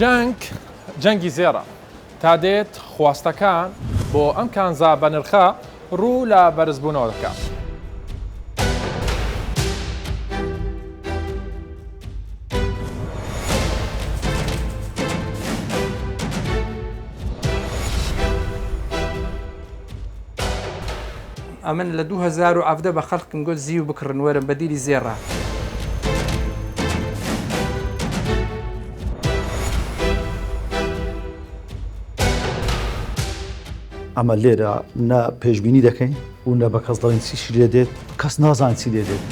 جەنگ جەنگی زێڕە، تا دێت خواستەکان بۆ ئەم کانزا بەنرخە ڕوو لە بەرزبوونەوە دەکات. ئەمن لە 2017 بە خەڵکم گوت زیو بکڕن وەرن بە دیلی زێڕە. ئەمە لێرە نە پێشبینی دەکەین و نە بە کەس دەڵێن چیشی لێ دێت، کەس نازانێت چی لێ دێت.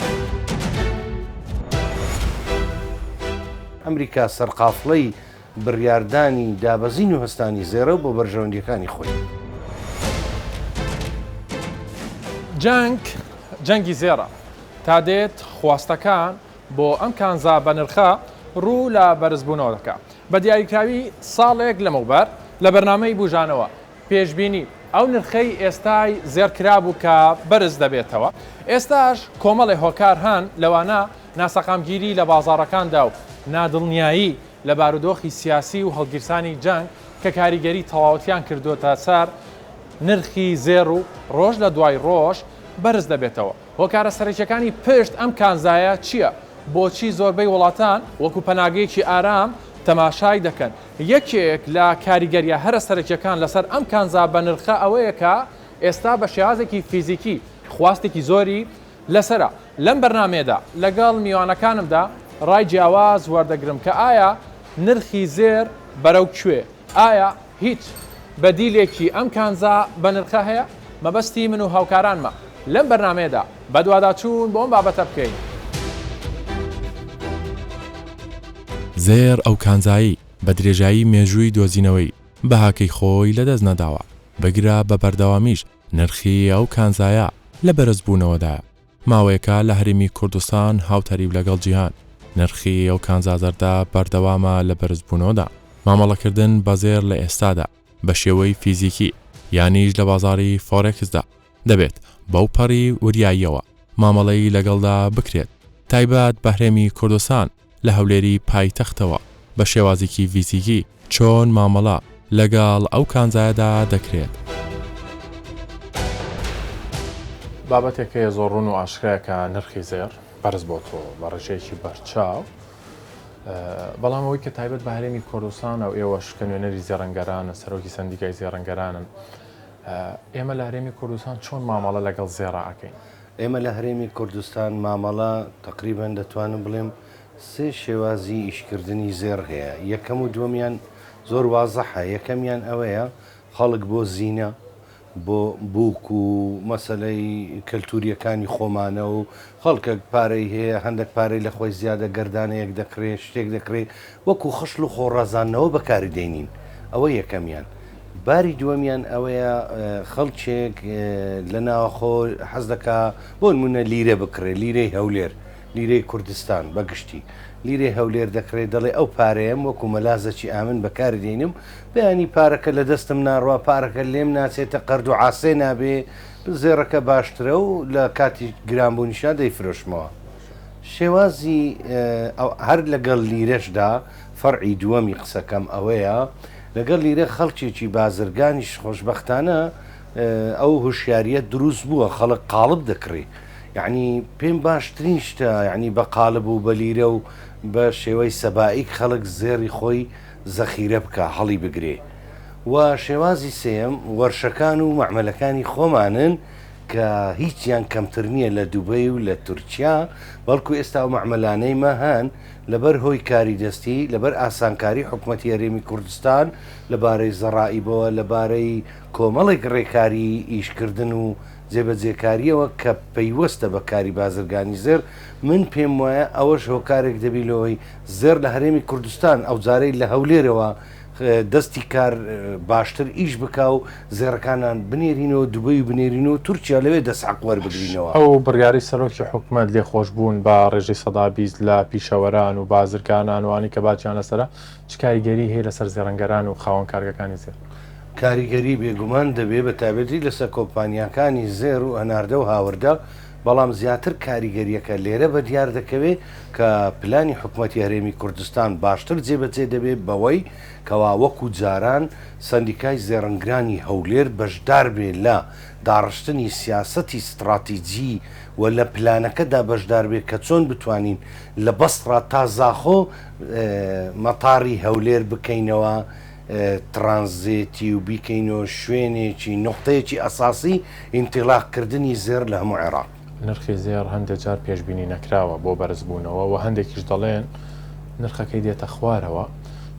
ئەمریکا سەرقافڵەی بڕیاردانی دابەزین و هەستانی زێڕە بۆ بەرژەوەندییەکانی خۆی. جەنگ جەنگی زێڕە، تا دێت خواستەکان بۆ ئەم کانزا بەنرخە ڕوو لە بەرزبوونەوە دەکات. بە دیاریکراوی ساڵێک لەمەوبەر لە بەرنامەی بوژانەوە پێشبینی ئەو نرخەی ئێستای زێڕ کرابوو کە بەرز دەبێتەوە، ئێستاش کۆمەڵێ هۆکار هەن لەوانە ناسەقامگیری لە بازاڕەکاندا و نادڵنیایی لە بارودۆخی سیاسی و هەڵگیرسانی جەنگ کە کاریگەری تەواوەتیان کردۆتە سەر نرخی زێڕ و ڕۆژ لە دوای ڕۆژ بەرز دەبێتەوە. هۆکارە سەرەکیەکانی پشت ئەم کانزایە چیە؟ بۆچی زۆربەی وڵاتان وەکو پەناگەیەکی ئارام تەماشای دەکەن؟ یەکێک لە کاریگەریە هەرە سەرەکیەکان لەسەر ئەم کانزا بەنرخە ئەوەیە کە ئێستا بە شێوازێکی فیزیکی خواستێکی زۆری لەسەرە. لەم بەرنامەیەدا لەگەڵ میوانەکانمدا ڕای جیاواز وەردەگرم کە ئایا نرخی زێر بەرەو کوێ؟ ئایا هیچ بەدیلێکی ئەم کانزا بەنرخە هەیە؟ مەبەستی من و هاوکارانمە لەم بەرنامەیەدا بەدواداچوون بۆ ئەم بابەتە بکەین. زێڕ ئەو کانزایەی بە درێژایی مێژووی دۆزینەوەی بەهاکەی خۆی لەدەست نەداوە، بگرە بە بەردەوامیش نرخی ئەو کانزایە لە بەرزبوونەوەدایە. ماوەیەکە لە هەرێمی کوردستان هاوتەریب لەگەڵ جیهان، نرخی ئەو کانزا زەردە بەردەوامە لە بەرزبوونەوەدا. مامەڵەکردن بە زێڕ لە ئێستادا بە شێوەی فیزیکی یانیش لە بازاڕی فۆرێکسدا دەبێت بەوپەڕی وریاییەوە مامەڵەی لەگەڵدا بکرێت، تایبەت بە هەرێمی کوردستان لە هەولێری پایتەختەوە بە شێوازێکی ڤیزیکی چۆن مامەڵە لەگەڵ ئەو کانزایەدا دەکرێت؟ بابەتێک هەیە زۆر ڕوون و ئاشکرایە کە نرخی زێڕ بەرز بۆتەوە بە ڕێژەیەکی بەرچاو، بەڵام ئەوەی کە تایبەت بە هەرێمی کوردستانە و ئێوەش کە نوێنەری زێڕەنگەرانن، سەرۆکی سەندیکای زێڕەنگەرانن، ئێمە لە هەرێمی کوردستان چۆن مامەڵە لەگەڵ زێڕا ئەکەین؟ ئێمە لە هەرێمی کوردستان مامەڵە تەقریبەن دەتوانم بڵێم سێ شێوازی ئیشکردنی زێڕ هەیە، یەکەم و دووەمیان زۆر وازحە، یەکەمیان ئەوەیە خەڵک بۆ زینە، بۆ بووک و مەسەلەی کەلتورییەکانی خۆمانە و خەڵکەک پارەی هەیە هەندەک پارەی لە خۆی زیادە گەردانەیەک دەکڕێ شتێک دەکڕێ وەکو خشڵ و خۆڕازاندنەوە بەکاری دێنین ئەوە یەکەمیان. باری دووەمیان ئەوەیە خەڵکێک لە ناوەخۆ حەز دەکا بۆ نمونە لیرە بکڕێ، لیرەی هەولێر، لیرەی کوردستان بە گشتی، لیرەی هەولێر دەکڕێ دەڵێ ئەو پارەیەم وەکو مەلازەکی ئامن بەکاری دێنم، بەیانی پارەکە لە دەستم ناڕوا، پارەکە لێم ناچێتە قەرد و عاسێ نابێ، زێڕەکە باشترە و لە کاتی گرانبوونیشا دەیفرۆشمەوە. شێوازی هەر لەگەڵ لیرەشدا فەرعی دووەمی قسەکەم ئەوەیە، لەگەڵ لیرە خەڵکێکی بازرگانیش خۆشبەختانە ئەو هۆشیاریە دروست بووە خەڵک قاڵب دەکڕی یعنی پێم باشترین شتە یعنی بە قالب و بە لیرە و بە شێوەی سەبائیک خەڵک زێڕی خۆی زەخیرە بکە هەڵی بگرێ و شێوازی سێم وەرشەکان و مەعمەلەکانی خۆمانن کە هیچیان کەمتر نییە لە دوبەی و لە تورکیا بەڵکو ئێستا ئەو مەعمەلانەی مە هەن لەبەر هۆی کاری دەستی، لەبەر ئاسانکاری حکومەتی هەرێمی کوردستان لە بارەی زەڕائیبەوە، لە بارەی کۆمەڵێک ڕێکاری ئیشکردن و جێبەجێکارییەوە کە پەیوەستە بە کاری بازرگانی زێڕ، من پێم وایە ئەوەش هۆکارێک دەبی لەوەی زێڕ لە هەرێمی کوردستان ئەوجارەی لە هەولێرەوە دەستی کار باشتر ئیش بکا و زێڕەکانان بنێرینەوە دوبەی و بنێرینەوە تورکیا لەوێ دەست حەق وەربگرینەوە. ئەو بڕیارەی سەرۆکی حکومەت لێخۆشبوون بە ڕێژەی 20% لە پیشەوەران و بازرگانان و ئەوانەی کە باجیان لەسەرە چ کاریگەری هەیە لەسەر زێڕەنگەران و خاوەن کارگەکانی زێڕ؟ کاریگەری بێگومان دەبێ بە تایبەتی لەسەر کۆمپانیاکانی زێڕ و هەناردە و هاوردە. بەڵام زیاتر کاریگەرییەکە لێرە بەدیار دەکەوێ کە پلانی حکومەتی هەرێمی کوردستان باشتر جێبەجێ دەبێ بەوەی کەوا وەکو جاران سەندیکای زێڕنگرانی هەولێر بەشدار بێ لە داڕشتنی سیاسەتی ستڕاتیجی و لە پلانەکەدا بەشدار بێ کە چۆن بتوانین لە بەسڕا تا زاخۆ مەتاڕی هەولێر بکەینەوە تڕانزێتی و بیکەینەوە شوێنێکی نوقتەیەکی ئەساسی ئینتیڵاق کردنی زێڕ لە هەموو عێڕاق. نرخی زێڕ هەندێک جار پێشبینی نەکراوە بۆ بەرزبوونەوە و هەندێکیش دەڵێن نرخەکەی دێتە خوارەوە،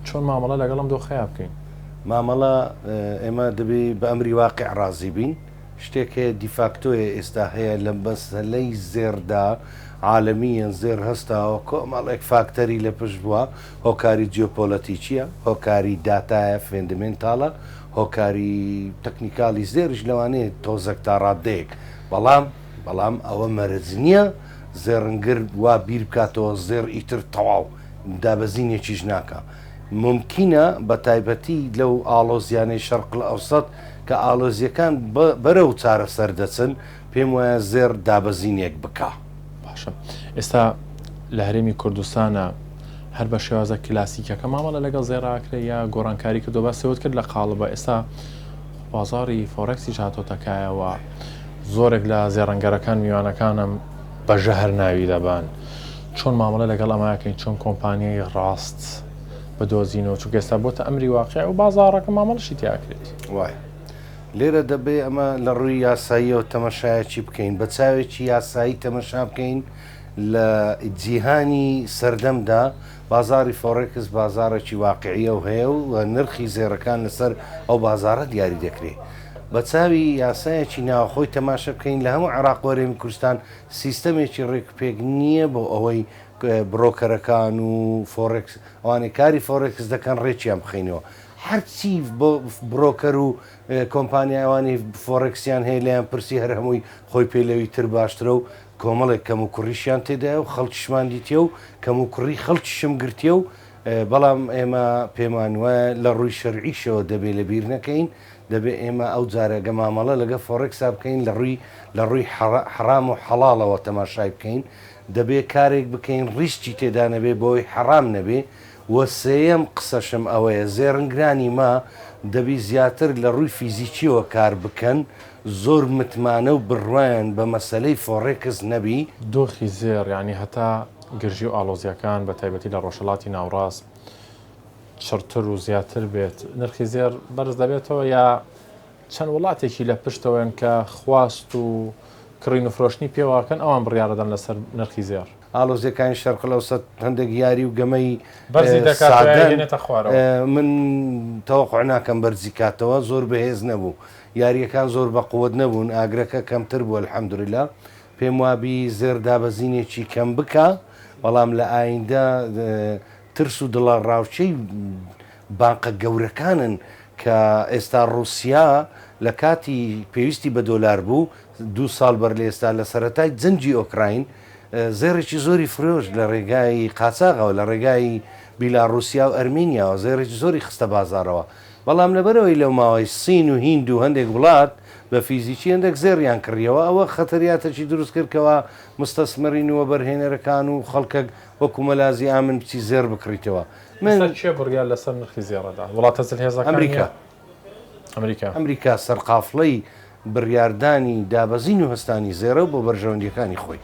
چۆن مامەڵە لەگەڵ ئەم دۆخەیا بکەین؟ مامەڵە ئێمە دەبێ بە ئەمری واقیع ڕازی بین، شتێک هەیە دیفاکتۆیە ئێستا هەیە لە مەسەلەی زێڕدا عالەمییەن زێڕ هەستاوە کۆمەڵێک فاکتەری لە پشت بووە هۆکاری جیۆپۆلەتیکییە هۆکاری داتایە فێندمێنتاڵە هۆکاری تەکنیکاڵی زێڕیش لەوانەیە تۆزەک تا ڕاددەیەک بەڵام بەڵام ئەوە مەرج نییە زێڕنگر وا بیر بکاتەوە زێڕ ئیتر تەواو دابەزینێکیش ناکا مومکینە بە تایبەتی لەو ئاڵۆزیانەی شەرق الئەوسەت کە ئاڵۆزیەکان بەرەو چارەسەر دەچن پێم وایە زێڕ دابەزینێک بکا. باشە ئێستا لە هەرێمی کوردستانە هەر بە شێوازە کلاسیکەکە مامەڵە لەگەڵ زێڕ ئاکرێ یا گۆڕانکاری کردو باسی ئەوەت کرد لە قاڵبە ئێستا بازاڕی فۆرێکسیش هاتۆتە کایەوە زۆرێک لە زێڕەنگەرەکان میوانەکانم بە ژەهر ناوی دەبەن چۆن مامەڵە لەگەڵ ئەماکەین چۆن کۆمپانیای ڕاست بدۆزینەوە چونکە ئێستا بۆتە ئەمری واقع و بازاڕەکە مامەڵەشی تیا ئەکرێت. وایە لێرە دەبێ ئەمە لە ڕووی یاساییەوە تەمەشایەکی بکەین بە چاوێکی یاسایی تەمەشا بکەین لە جیهانی سەردەمدا بازاری فۆڕێکس بازارێکی واقعیە و هەیە و نرخی زێڕەکان لەسەر ئەو بازارە دیاری دەکرێت بە چاوی یاسایەکی ناوخۆی تەماشە بکەین لە هەموو عێراق و هەرێمی کوردستان سیستەمێکی ڕێکوپێک نییە بۆ ئەوەی بڕۆکەرەکان و فۆڕێکس ئەوانەی کاری فۆڕێکس دەکەن ڕێکیان بخەینەوە هەرچی بڕۆکەر و کۆمپانیای ئەوانەی فۆڕێکسیان هەیە لێیان پرسی هەر هەمووی خۆی پێ لەوی تر باشترە و کۆمەڵێک کەموکوڕیشیان تێدایە و خەڵکیشمان دیتیە و کەموکوڕی خەڵکیشم گرتیە و بەڵام ئێمە پێمان وایە لە ڕووی شەرعیشەوە دەبێ لە بیر نەکەین دەبێ ئێمە ئەو جارە گە مامەڵە لەگە فۆڕێکسا بکەین لە ڕووی لە ڕووی حەڕام و حەڵاڵەوە تەماشای بکەین دەبێ کارێک بکەین ڕیسکی تێدا نەبێ بۆی حەڕام نەبێ وە سێیەم قسەشم ئەوەیە زێڕنگرانی ما دەبی زیاتر لە ڕووی فیزیکیەوە کار بکەن زۆر متمانە و بڕوایان بە مەسەلەی فۆڕێکس نەبی. دۆخی زێڕ یانی هەتا گرژی و ئاڵۆزییەکان بە تایبەتی لە ڕۆژهەڵاتی ناوڕاست چڕتر و زیاتر بێت نرخی زێڕ بەرز دەبێتەوە یا چەند وڵاتێکی لە پشتەوەن کە خواست و کڕین و فرۆشتنی پێوەکەن ئەوان بڕیارەدەن لەسەر نرخی زێڕ؟ ئاڵۆزیەکانی شەرقلئەوسەت هەندێک یاری و گەمەی بەرزی دەکاتەوە یا سادەن دێنێتە خوارەوە؟ من تەوەقوع ناکەم بەرزی کاتەوە زۆر بەهێز نەبوو یاریەکان زۆر بەقوەت نەبوون ئاگرەکە کەمتر بوو الحمدللە پێم وابی زێر دابەزینێکی کەم بکا بەڵام لە ئایندە ترس و دڵەڕاوکێی بانقە گەورەکانن کە ئێستا ڕوسیا لە کاتی پێویستی بە دۆلار بوو دوو ساڵ بەر لە ئێستا لە سەرەتای جەنگی ئۆکراین زێڕێکی زۆری فرۆشت لە ڕێگای قاچاغەوە لە ڕێگای بیلاڕوسیا و ئەرمینیاوە زێڕێکی زۆری خستە بازاڕەوە بەڵام لەبەرئەوەی لەو ماوەی سین و هیند و هەندێک وڵات بە فیزیکی هەندێک زێڕیان کڕیەوە ئەوە خەتەریاتەکی دروست کرد کەوا مستەسمرین و وەبەرهێنەرەکان و خەڵکەک وەکو مەلازی ئامن بچی زێڕ بکڕیتەوە من ئێستا کێ بڕیار لەسەر نرخی زێڕ ئەدا؟ وڵاتە زلهێزەکان ئەمریکا. یا ئەمریکا؟ ئەمریکا سەرقافڵەی بڕیاردانی دابەزین و هەستانی زێڕە و بۆ بەرژەوەندییەکانی خۆی.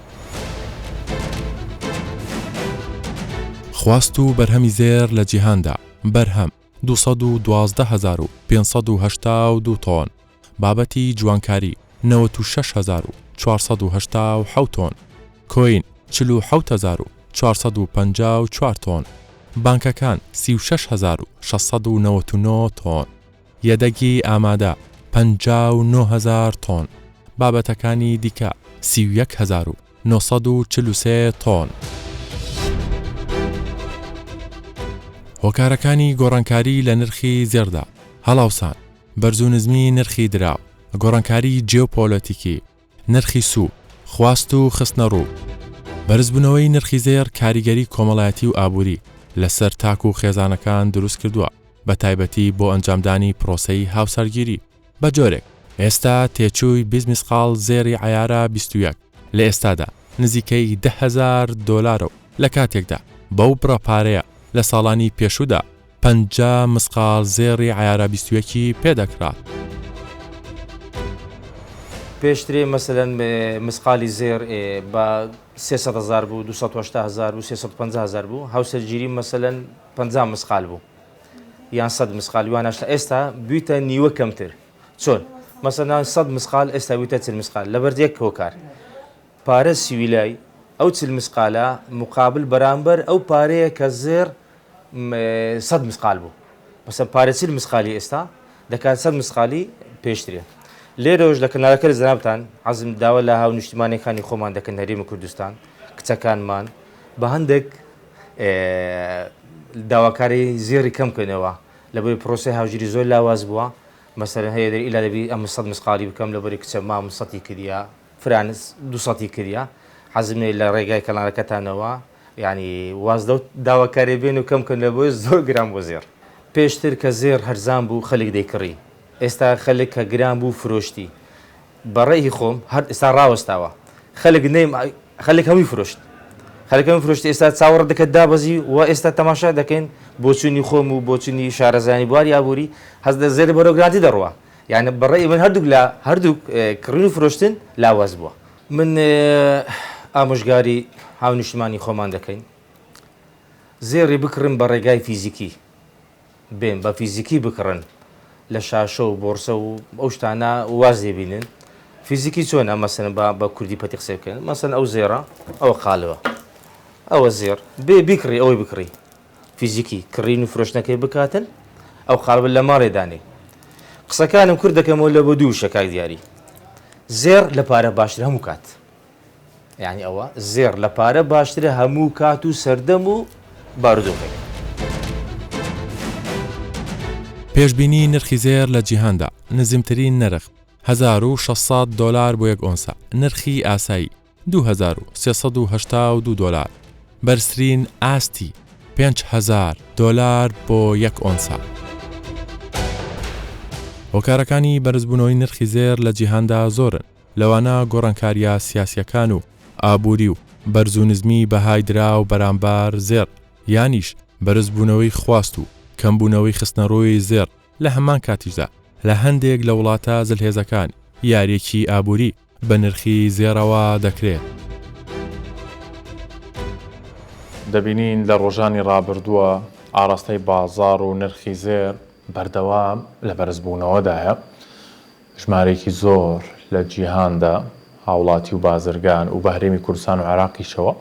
خواست و بەرهەمی زێڕ لە جیهاندا، بەرهەم، 212582 تۆن، بابەتی جوانکاری، 96487 تۆن، کۆین، 47454 تۆن، بانکەکان، 36699 تۆن. یەدەگی ئامادە، 59 هەزار تۆن، بابەتەکانی دیکە، 31943 تۆن. هۆکارەکانی گۆڕانکاری لە نرخی زێڕدا، هەڵاوسان، بەرزونزمی نرخی دراو، گۆڕانکاری جیۆپۆلەتیکی، نرخی سوو، خواست و خستنەڕوو. بەرزبوونەوەی نرخی زێڕ کاریگەری کۆمەڵایەتی و ئابووری لەسەر تاک و خێزانەکان دروستکردووە، بەتایبەتی بۆ ئەنجامدانی پرۆسەی هاوسەرگیری، بە جۆرێک ئێستا تێچووی 20 مسقاڵ زێڕی عەیارە 21. لە ئێستادا نزیکەی 10,000 دۆلارە و لە کاتێکدا بەو بڕە پارەیە لە ساڵانی پێشوودا 50 مسقاڵ زێڕی عەیارە 21 ی پێدەکڕا. پێشترێ مەسەلەن مسقالی زێڕ بە 300 هەزار بوو، 280 هەزار بوو، 350 هەزار بوو، هاوسەرگیری مەسەلەن 50 مسقال بوو یان 100 مسقال وانەش ئێستا بوویتە نیوە کەمتر. چۆن؟ مەسەلەن سەد مسقال ئێستا بوویتە 40 مسقال لەبەر یەک هۆکار پارە سویلای ئەو 40 مسقالە مقابل بەرامبەر ئەو پارەیە کە زێڕ سەد مسقال بوو مەسەن پارە 40 مسقالی ئێستا دەکات سەد مسقالی پێشترێ لێرەوەش لە کەنارەکە لە جەنابتان عەزم داوا لە هاونیشتیمانەکانی خۆمان دەکەن هەرێمی کوردستان کچەکانمان بە هەندێک داواکاری زێڕی کەم کەنەوە لەبەری پرۆسەی هاوژیری زۆر لاواز بووە مەسەلەن هەیە دەری ئیلا دەبی ئەمن سەد مسقالی بکەم لەبەری کچە مام سەتی کردیە فرانس دوو سەتی کردیە حەزم نیە لە ڕێگای کەناڵەکەتانەوە یعنی واز لەو داواکاری بێن و کەم کەن لەبۆی زۆر گران بۆ زێڕ پێشتر کە زێڕ هەرزان بوو خەلک دەیکڕی ئێستا خەلک کە گران بوو فرۆشتی بە ڕەئی خۆم هەر ئێستا ڕاوەستاوە خەلک نەیم خەلک هەمووی فرۆشت خەلک هەمووی فرۆشت ئێستا چاوەڕ دەکەت دابەزی و ئێستا تەماشا دەکەین بۆچوونی خۆم و بۆچوونی شارەزایانی بواری ئابووری هەست لە زێر بەرەو گرانتی دەڕوا یعنی بە ڕەئی من هەردووک لە هەردووک کڕین و فرۆشتن لاواز بووە من ئامۆژگاری هاونیشتمانی خۆمان دەکەین زێڕی بکڕن بە ڕێگای فیزیکی بێن بە فیزیکی بکڕن لە شاشە و بۆڕسە و ئەو شتانە واز لێ بینن فیزیکی چۆنە مەسەن بە بە کوردی پەتی قسە بکەن مەسەن ئەو زێڕە ئەوە قالبە ئەوە زێڕ بێ بیکڕی ئەوەی بکڕی فیزیکی کڕین و فرۆشتنەکەی بکاتن ئەو قالبە لە ماڵێ دانێ قسەکانم کورت دەکەمەوە لە بۆ دوو وشە کاک دیاری زێڕ لە پارە باشتر هەموو کات یانی ئەوە زێڕ لە پارە باشترە هەموو کات و سەردەم و بارودۆخێک. پێشبینی نرخی زێر لە جیهاندا، نزمترین نرخ، 1600 دۆلار بۆ یەک ئۆنسە، نرخی ئاسایی، 2382 دۆلار، بەرزترین ئاستی، 5000 دۆلار بۆ یەک ئۆنسە. هۆکارەکانی بەرزبوونەوەی نرخی زێر لە جیهاندا زۆرن، لەوانە گۆڕانکارییە سیاسییەکان و ئابووری و بەرز و نزمی بەهای دراو بەرامبەر زێڕ، یانیش بەرزبوونەوەی خواست و کەمبوونەوەی خستنەڕووی زێڕ، لە هەمان کاتیشدا لە هەندێک لە وڵاتە زلهێزەکان یارییەکی ئابووری بە نرخی زێڕەوە دەکرێت. دەبینین لە ڕۆژانی ڕابردووە ئاڕاستەی بازاڕ و نرخی زێڕ بەردەوام لە بەرزبوونەوەدایە، ژمارەیەکی زۆر لە جیهاندا هاوڵاتی و بازرگان و بە هەرێمی کوردستان و عێراقیشەوە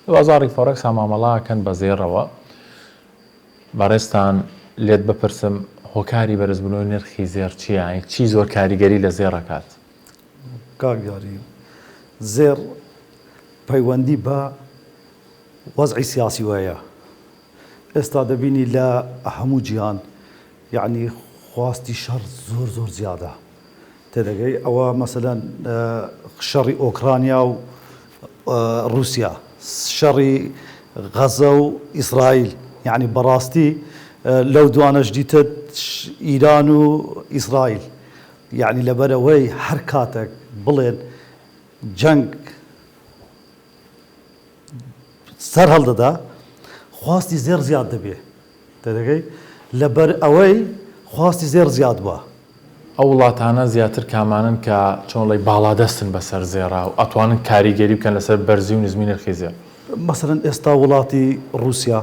لە بازاڕی فۆڕێکسا مامەڵە ئەکەن بە زێڕەوە. بەڕێزتان لێت بپرسم هۆکاری بەرزبوونەوەی نرخی زێڕ چییە؟ یانی چی زۆر کاریگەری لە زێڕ ئەکات؟ کاک یاری زێڕ پەیوەندی بە وەزعی سیاسیوە هەیە ئێستا دەبینی لە هەموو جیهان یەعنی خواستی شەڕ زۆر زۆر زیادە تێدەگەی ئەوە مەسەلەن شەڕی ئۆکرانیا و ڕووسیا شەڕی غەزە و ئیسرائیل یعنی بەڕاستی لەو دوانەش دیتە ئیران و ئیسرائیل یعنی لەبەرەوەی هەر کاتێک بڵێن جەنگ سەر هەڵدەدا خواستی زێڕ زیاد دەبێ تێدەگەی لەبەر ئەوەی خواستی زێڕ زیاد بوە. ئەو وڵاتانە زیاتر کامانەن کە چۆن ڵێی باڵادەستن بەسەر زێڕا و ئەتوانن کاریگەری بکەن لەسەر بەرزی و نزمی نرخی زێڕ؟ مەسەلەن ئێستا وڵاتی ڕوسیا،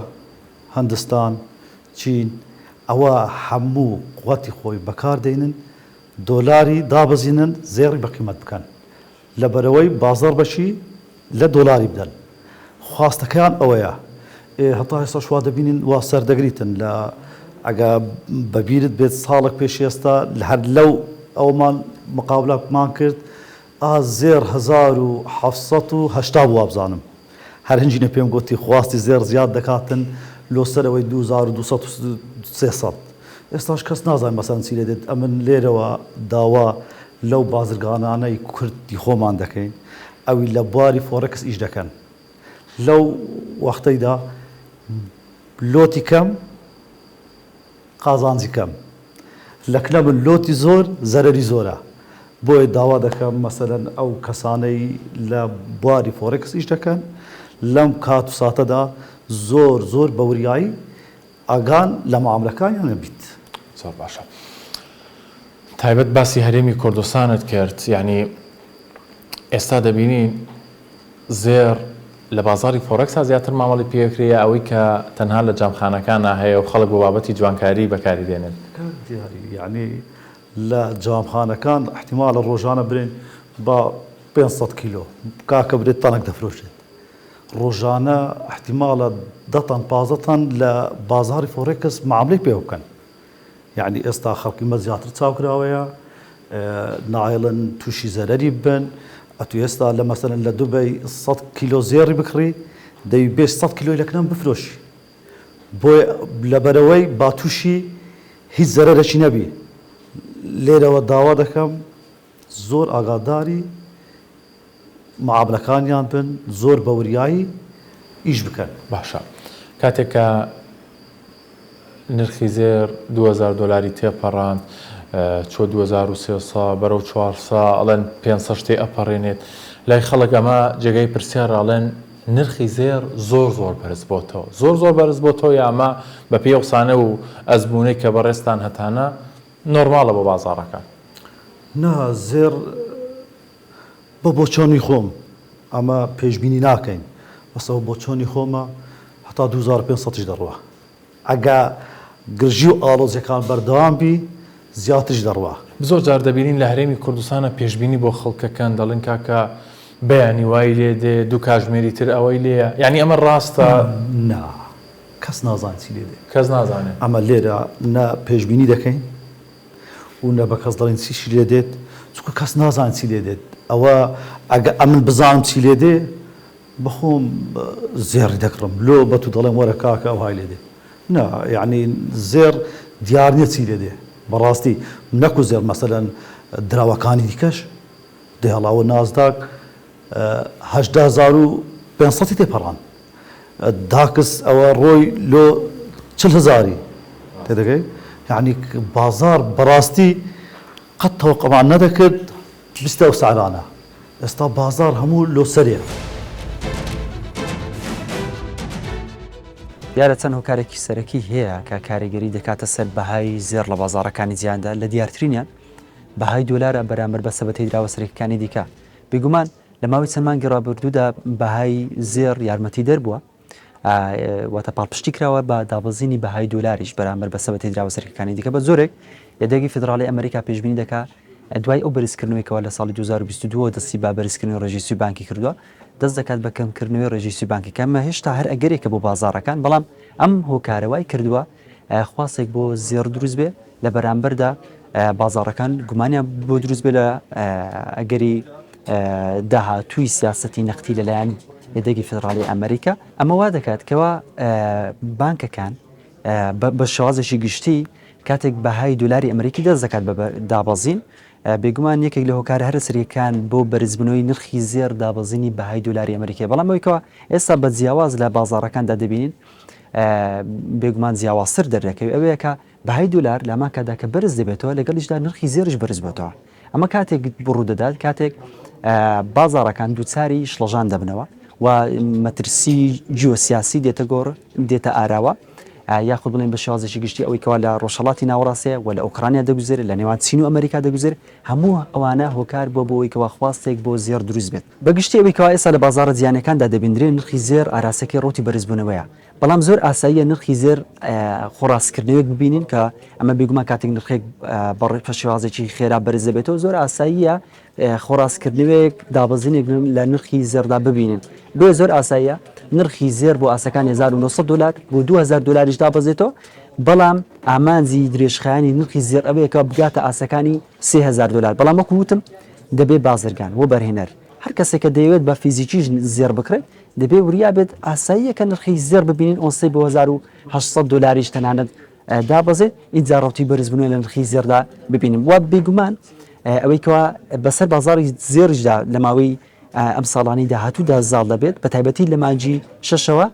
هندستان، چین ئەوە هەموو قوتی خۆی بەکار دەینن دۆلاری دابەزینن زێڕی بە قیمەت بکەن لەبەرئەوەی بازاڕ بەشی لە دۆلاری بدەن خواستەکەیان ئەوەیە ئێ هەتا ئێستاش وا دەبینین وا سەردەگریتن لە ئەگە بەبیرت بێت ساڵێک پێش ئێستا هەر لەو ئەومان مقابلەمان کرد ئا زێڕ 1780 بوو وابزانم هەر هەنجینە پێم گۆتی خواستی زێڕ زیاد دەکاتن لۆ سەرەوەی 2200 300 ئێستاش کەس نازانێت مەسەلەن چی لێ دێت ئەمن لێرەوە داوا لەو بازرگانانەی کوردی خۆمان دەکەین ئەوی لە بواری فۆڕێکس ئیش دەکەن لەو وەختەیدا لۆتی کەم قازانجی کەم لە کنە من لۆتی زۆر زەرەری زۆرە. بۆیە داوا دەکەم مەسەلەن ئەو کەسانەی لە بواری فۆرێکس ئیش دەکەن لەم کات و ساتەدا زۆر زۆر بە وریایی ئاگان لە معاملەکانیان بیت. زۆر باشە تایبەت باسی هەرێمی کوردستانت کرد یانی ئێستا دەبینین زێڕ لە بازاڕی فۆڕێکسا زیاتر مامەڵی پێکرێ یا ئەوەی کە تەنها لە جامخانەکانا هەیە و خەڵک بۆ بابەتی جوانکاری بەکاری دێنن؟ کاک دیاری یانی لە جامخانەکان ئیحتیمالە ڕۆژانە برێن بە 500 کیلۆ کاکە برێت تەنک دەفرۆشێت ڕۆژانە ئیحتیمالە دە تەن 15 تەن لە بازاڕی فۆڕێکس معاملەی پێوە بکەن یەعنی ئێستا خەڵکی مە زیاتر چاوکراوەیە نایڵن تووشی زەرەری ببن ئەتو ئێستا لە مەسەلەن لە دوبەی 100 کیلۆ زێڕی بکڕی دەوی بێ 100 کیلۆی لەکنەم بفرۆشی بۆیە لەبەرەوەی با تووشی هیچ زەرەرەکی نەبی لێرەوە داوا دەکەم زۆر ئاگاداری معاملەکانیان بن زۆر بە وریایی ئیش بکەن. باشە کاتێک کە نرخی زێر 2000 دۆلاری تێپەڕاند چوە 2300 بەرەو 400 ئەڵێن 500 شتێ ئەپەڕێنێت لای خەڵک ئەمە جێگای پرسیارە ئەڵێن نرخی زێر زۆر زۆر بەرز بۆتەوە زۆر زۆر بەرز بۆتەوە یا ئەمە بەپێی ئەو قسانە و ئەزموونەی کە بەڕێزتان هەتانە نۆرماڵە بۆ بازاڕەکان؟ نا زێڕ بە بۆچۆنی خۆم ئەمە پێشبینی ناکەین بەس ئەوە بۆچۆنی خۆمە هەتا 2500 یش دەڕوا ئەگە گرژی و ئاڵۆزیەکان بەردەوام بی زیاتریش دەڕوا. زۆر جار دەبینین لە هەرێمی کوردستانا پێشبینی بۆ خەڵکەکەن دەڵێن کاکە بەیانی وای لێ دێ دوو کاژمێری تر ئەوەی لێیە یانی ئەمە ڕاستە؟ نا کەس نازانێ چی لێ دێ. کەس نازانێ. ئەمە لێرە نە پێشبینی دەکەین و نە بە کەس دەڵێین چیشی لێ دێت، چونکە کەس نازانێت چی لێ دێت. ئەوە ئەگە ئەمن بزانم چی لێ دێ، بە خۆم زێڕی دەکڕم، لۆ بە تو دەڵێم وەرە کاکە ئەوهای لێ دێ. نا، یەعنی زێڕ دیار نییە چی لێ دێ. بەڕاستی نەکو زێڕ، مەسەلەن دراوەکانی دیکەش دێڵاوە نازداک 18500 ی تێپەڕاند. داکس ئەوە ڕۆی لۆ چل هەزاری تێدەگەی یعنی بازار بەڕاستی قەت تەوەقعمان نەدەکرد بستە ئەو سعرانە ئێستا بازار هەموو لۆ سەرێ. دیارە چەند هۆکارێکی سەرەکی هەیە کە کاریگەری دەکاتە سەر بەهای زێڕ لە بازاڕەکانی جیهاندا لە دیارترینیان بەهای دۆلارە بەرامبەر بە سەبەتەی دراوە سەرەکیەکانی دیکە بێگومان لە ماوەی چەند مانگی ڕابردوودا بەهای زێڕ یارمەتیدەر بووە، واتە پاڵپشتی کراوە بە دابەزینی بەهای دۆلاریش بەرامبەر بە سەبەتەی دراوە سەرەکیەکانی دیکە بە جۆرێک یەدەگی فیدراڵی ئەمریکا پێشبینی دەکا دوای ئەو بەرزکردنەوەی کەوا لە ساڵی 2022 دەستی بە بەرزکردنەوەی ڕێژەی سووی بانکی کردووە دەست دەکات بە کەمکردنەوەی ڕێژەی سووی بانکی کە ئەمە هێشتا هەر ئەگەرێکە بۆ بازاڕەکان بەڵام ئەم هۆکارە وای کردووە خواستێک بۆ زێڕ دروست بێ لە بەرامبەردا بازاڕەکان گومانیان بۆ دروست بێ لە ئەگەری داهاتووی سیاسەتی نەختی لەلایەن یەدەگی فیدراڵی ئەمریکا ئەمە وا دەکات کەوا بانکەکان بە شێوازێکی گشتی کاتێک بەهای دلاری ئەمریکی دەست دەکات بە دابەزین بێگومان یەکێک لە هۆکارە هەرە سەرەکیەکان بۆ بەرزبوونەوەی نرخی زێڕ دابەزینی بەهای دلاری ئەمریکی بەڵام ئەوەی کەوا ئێستا بە جیاواز لە بازاڕەکاندا دەبینین بێگومان جیاوازتر دەردەکەوێت ئەوەیە کە بەهای دۆلار لە هەمان کاتدا کە بەرز دەبێتەوە لەگەڵیشدا نرخی زێڕیش بەرز بۆتەوە ئەمە کاتێک ڕوو دەدات کاتێک بازاڕەکان دووچاری شڵەژان دەبنەوە و مەترسی جیۆسیاسی دێتە گۆڕ دێتە ئاراوە یاخود بڵێن بە شێوازێکی گشتی ئەوەی کەوا لە ڕۆژهەڵاتی ناوەڕاستەیە و لە ئۆکرانیا دەگوزەرێت لە نێوان چین و ئەمریکا دەگوزەرێت هەموو ئەوانە هۆکار بووە بۆ ئەوەی کەوا خواستێک بۆ زێڕ دروست بێت. بە گشتی ئەوەی کەوا ئێستا لە بازاڕە جیهانیەکاندا دەبیندرێ نرخی زێڕ ئاراسەکەی ڕەوتی بەرزبوونەوەیە، بەڵام زۆر ئاساییە نرخی زێر خۆڕاستکردنەوەیەک ببینین کە ئەمە بێگومان کاتێک نرخێک بە شێوازێکی خێرا بەرز دەبێتەوە زۆر ئاساییە خۆڕاستکردنەوەیەک دابەزینێک لە نرخی زێڕدا ببینین بۆیە زۆر ئاساییە نرخی زێر بۆ ئاسەکان 1900 دلار بۆ 2000 دلاریش دابەزێتەوە بەڵام ئامانجی درێژخایەنی نرخی زێڕ ئەوەیە کە بگاتە ئاسەکانی 3000 دلار بەڵام وەکو وتم دەبێ بازرگان وەبەرهێنەر هەر کەسێک کە دەیەوێت بە فیزیکیش زێڕ بکڕێت دەبێ وریا بێت ئاساییە کە نرخی زێڕ ببینین ئۆنسەی بۆ 1800 دلاریش تەنانەت دابەزێت ئینجا ڕەوتی بەرزبوونەوە لە نرخی زێڕدا ببینین و بێگومان ئەوەی کەوا بەسەر بازاڕی زێڕیشدا لە ماوەی ئەم ساڵانی داهاتوودا زاڵ دەبێت بە تایبەتی لە مانگی شەشەوە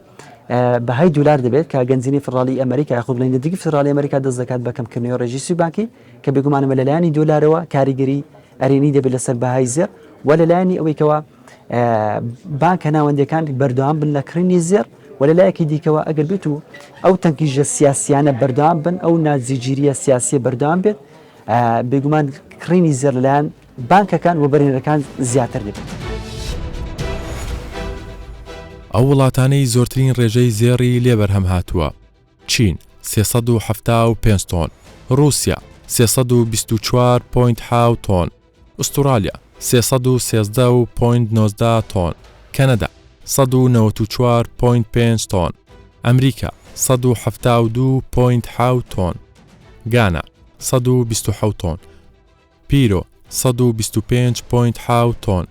بەهای دولار دەبێت کە گەنجینەی فیدراڵی ئەمریکا یاخود بڵێین یەدەگی فیدراڵی ئەمریکا دەست دەکات بە کەمکردنەوەی ڕێژەی سووی بانکی کە بێگومان ئەمە لەلایەنی دۆلارەوە کاریگەری. ئەرێنی دەبێت لەسەر بەهای زێڕ و لەلایەنی ئەوەی کەوا بانکە ناوەندیەکان بەردەوام بن لە کڕینی زێڕ و لە لایەکی دیکەوە ئەگەر بێت و ئەو تەنکیژە سیاسیانە بەردەوام بن ئەو ناجێگیریە سیاسیە بەردەوام بێت بێگومان کڕینی زێڕ لەلایەن بانکەکان و بەرێنەکان زیاتر دەبێت. ئەو وڵاتانەی زۆرترین ڕێژەی زێڕی لێ بەرهەم هاتووە، چین، 375 تۆن، ڕووسیا، 324 point حەوت تۆن، ئوستوڕالیا، 313 و point 19 تۆن، کەنەدا، 194 point پێنج تۆن، ئەمریکا، 172 point حەوت تۆن، گانا، 127 تۆن، پیرۆ، 125 point حەوت تۆن،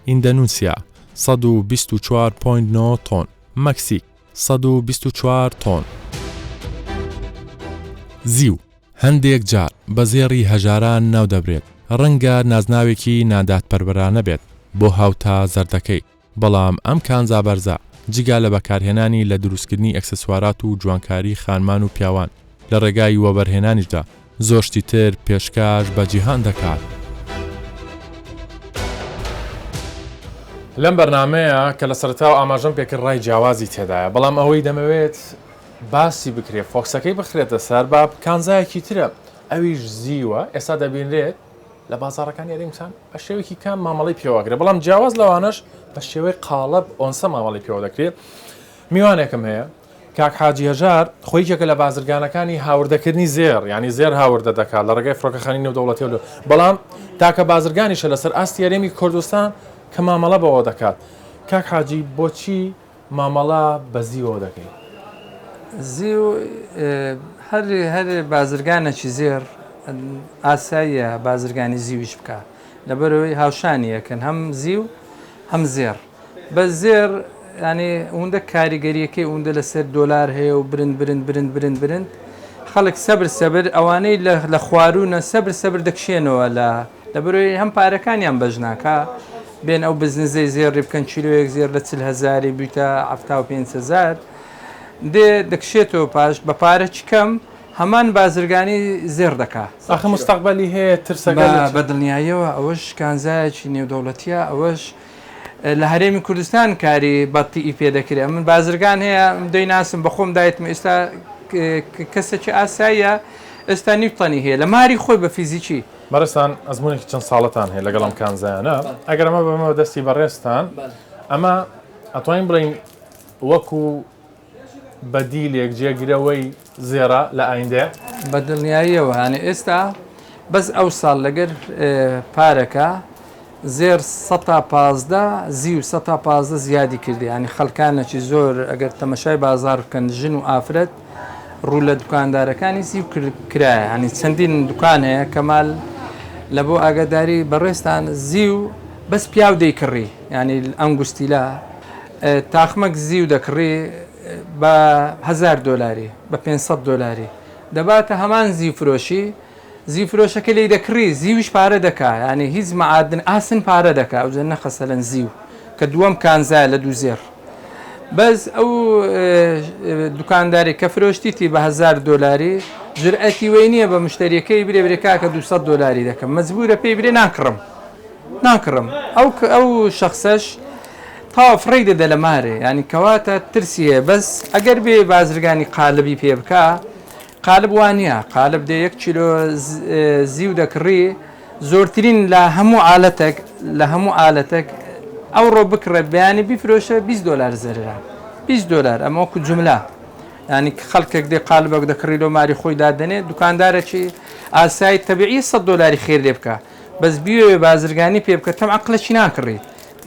ئیندەنوسیا، 124 point نۆ تۆن، مەکسیک، 124 تۆن. زیو، هەندێک جار بە زێڕی هەژاران ناودەبرێت، ڕەنگە نازناوێکی نادادپەروەرانە بێت بۆ هاوتا زەردەکەی، بەڵام ئەم کانزا بەرزە جگە لە بەکارهێنانی لە دروستکردنی ئەکسسوارات و جوانکاری خانمان و پیاوان، لە ڕێگای وەبەرهێنانیشدا زۆر شتی تر پێشکاش بە جیهان دەکات. لەم بەرنامەیە کە لە سەرەتاوە ئاماژەم پێکرد ڕای جیاوازی تێدایە، بەڵام ئەوەی دەمەوێت باسی بکرێت فۆکسەکەی بخرێتە سەر با کانزایەکی ترە ئەویش زیوە ئێستا دەبینرێت لە بازاڕەکانی هەرێمستان بە شێوەیەکی کەم مامەڵەی پێوەگرێت بەڵام جیاواز لەوانەش بە شێوەی قاڵب ئۆنسە مامەڵی پێوە دەکرێت میوانێکم هەیە کاک حاجی هەژار خۆی یەکێکە لە بازرگانەکانی هاوردەکردنی زێڕ یانی زێر هاوردە دەکات لە ڕێگای فڕۆکەخانی نێودەوڵەتی و بەڵام تاکە بازرگانیشە لەسەر ئاستی هەرێمی کوردستان کە مامەڵە بەوە دەکات کاک حاجی بۆچی مامەڵە بە زیوەوە دەکەی؟ زیو هەر هەر بازرگانێکی زێڕ ئاساییە بازرگانی زیویش بکا لەبەرئەوەی هاوشانی یەکن هەم زیو هەم زێڕ بەس زێڕ یانی ئەوەندە کاریگەریەکەی ئەوەندە لەسەر دۆلار هەیە و برند برند برند برند برند خەڵک سەبر سەبر ئەوانەی لە خواروونە سەبر سەبر دەکشێنەوە لە لەبەرئەوەی هەم پارەکانیان بەش ناکا بێن ئەو بزنزەی زێڕی بکەن کیلۆیەک زێڕ لە 40 هەزاری بوویتە 75 هەزار دێ دەکشێتەوە پاش بە پارەکی کەم هەمان بازرگانی زێڕ دەکا. ئاخە مستەقبەلی هەیە ترسەکە لە چ؟ بە دڵنیاییەوە ئەوەش کانزایەکی نێودەوڵەتیە ئەوەش لە هەرێمی کوردستان کاری بەتیی پێ دەکرێ ئەمن بازرگان هەیە دەیناسم بەخۆم دایتم ئێستا کەسێکی ئاساییە ئێستا نیو تەنی هەیە لە ماری خۆی بە فیزیکی. بەڕێزتان ئەزموونێکی چەند ساڵەتان هەیە لەگەڵ ئەم کانزایانە ئەگەر ئەمە بەمەوە دەستی بەڕێزتان ئەمە ئەتوانین بڵێین وەکو بەدیلێک جێگرەوەی زێڕە لە ئایندەیە؟ بە دڵنیاییەوە یانی ئێستا بەس ئەو ساڵ لەگەر پارەکە زێر سەتا 15 زیو سەتا 15 زیادی کردی ینی خەڵکانێکی زۆر ئەگەر تەمەشای بازار بکەن ژن و ئافرەت ڕوو لە دوکاندارەکانی زیو کرایە ینی چەندین دوکان هەیە کەمال لە بۆ ئاگاداری بەڕێزتان زیو بەس پیاو دەیکڕی ینی ئەنگوستیلە تاقمەک زیو دەکڕی بە هەزار دۆلاری بە 500 دۆلاری دەباتە هەمان زیو فرۆشی زیو فرۆشەکە لێی دەکڕی زیویش پارە دەکا یانی هیچ معادن ئاسن پارە دەکا ئەوجە نەخەسەلەن زیو کە دووەم کانزایە لە دوو زێڕ بەس ئەو دوکانداری کە فرۆشتیتی بە هەزار دۆلاری جورئەتی وەی نییە بە مشتریەکەی برێ برێ کاکە 200 دۆلاری دەکەم مەجبورە پێی برێ ناکڕم ناکڕم ئەو ئەو شخصەش تەواو فڕێی دەدە لە مارێ یانی کەواتە ترسی هەیە بەس ئەگەر بێ بازرگانی قالبی پێ بکا قالب وانە قالب دێ یەک کیلۆ زیو دەکڕی زۆرترین لە هەموو عالەتێک لە هەموو عالەتێک ئەوڕۆ بکڕێ بەیانی بیفرۆشە 20 دلار زەررە 20 دلار ئەمە وەکو جملە ینی خەڵکێک دێ قالبێک دەکڕی لۆ ماری خۆی دادەنێ دوکاندارێکی ئاسایی تەبیعی 100 دلاری خێر لێ بکە بەس بیەوێ بازرگانی پێ بکە تەم عقلەکی ناکڕی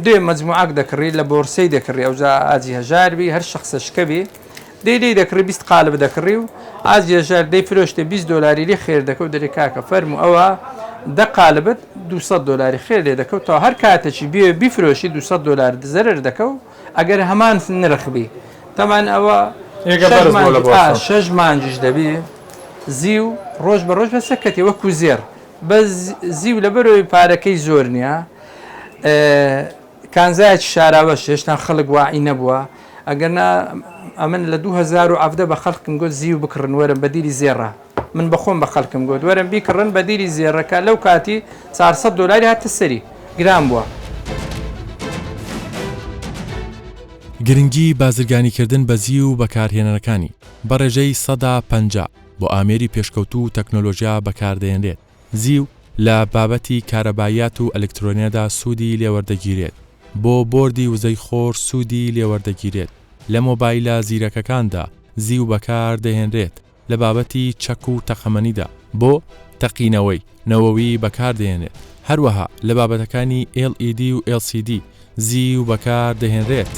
دێ مەجموعەک دەکڕی لە بۆرسەی دەکڕی ئەوجا ئاجی هەژار بی هەر شەخسە شکە بی دێی لێی دەکڕی 20 قالب دەکڕی و ئاجی هەژار دەی فرۆشتێ 20 دۆلاری لێ خێر دەکە و دەرێ کاکە فەرموو ئەوە دە قالبت 200 دۆلاری خێر لێ دەکە و تا هەر کاتێکی بێ بیفرۆشی 200 دۆلار زەرەر دەکە و ئەگەر هەمان نرخ بی تەمان ئەوە یەکە بەرز بۆ لە بۆرسە. شەش مانگیش دەبی زیو ڕۆژ بە ڕۆژ بەسەر کەتێ وەکو زێڕ بەس زیو لەبەرەوەی پارەکەی زۆر نییە کانزایەکی شاراوەش هێشتا خەڵک واعی نەبووە ئەگەرنا ئەمن لە 2017 بە خەڵکم گوت زیو بکڕن وەرن بەدیلی زێڕە. من بەخۆم بە خەلکم گۆت وەرن بیکڕن بەدیلی زێڕەکە لەو کاتی 400 دۆلاری هاتە سەری گران بووە. گرنگی بازرگانیکردن بە زیو و بەکارهێنەرەکانی بە ڕێژەی 50% بۆ ئامێری پێشکەوتوو و تەکنۆلۆژیا بەکاردەهێنرێت. زیو لە بابەتی کارەباییات و ئەلکترۆنیادا سوودی لێوەردەگیرێت، بۆ بۆردی وزەی خۆر سوودی لێوەردەگیرێت، لە مۆبایلە زیرەکەکاندا زیو بەکاردەهێنرێت، لە بابەتی چەک و تەقەمەنیدا بۆ تەقینەوەی نەوەوی بەکاردەهێنرێت، هەروەها لە بابەتەکانی LED و LCD زیو بەکاردەهێنرێت.